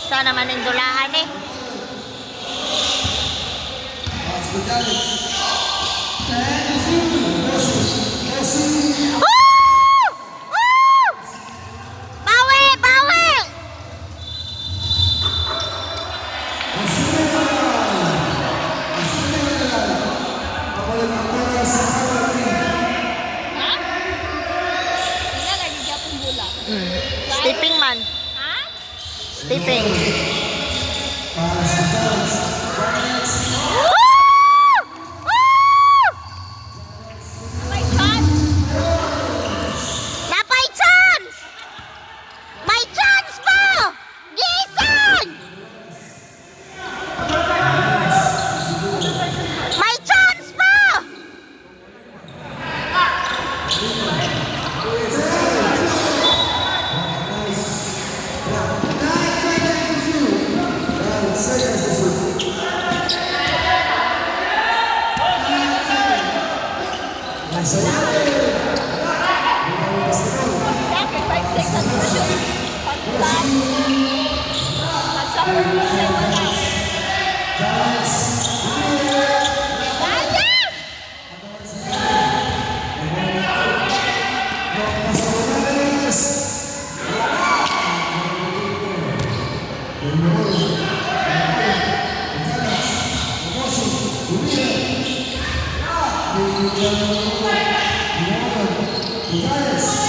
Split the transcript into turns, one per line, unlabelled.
Sa naman ang dulaan eh.
Pass to Janet. 10 to shoot. Messi. Messi.
Woo! Woo! Bawi! Bawi!
Messi. Messi. Kapalit ang bola sa penalty.
Ha? Wala lagi gyapon bola.
Stepping man.
Ha?
Stepping.
Pass to Janet. Janet.
Woo! Woo!
May chance.
Napay chance! May chance mo! Gising! May chance mo!
9 seconds to shoot. Nice away.
Okay, 5 seconds to shoot. Pag-sa. Pag-sa purple side wala.
Giants.
Sayang!
Pass to Giants.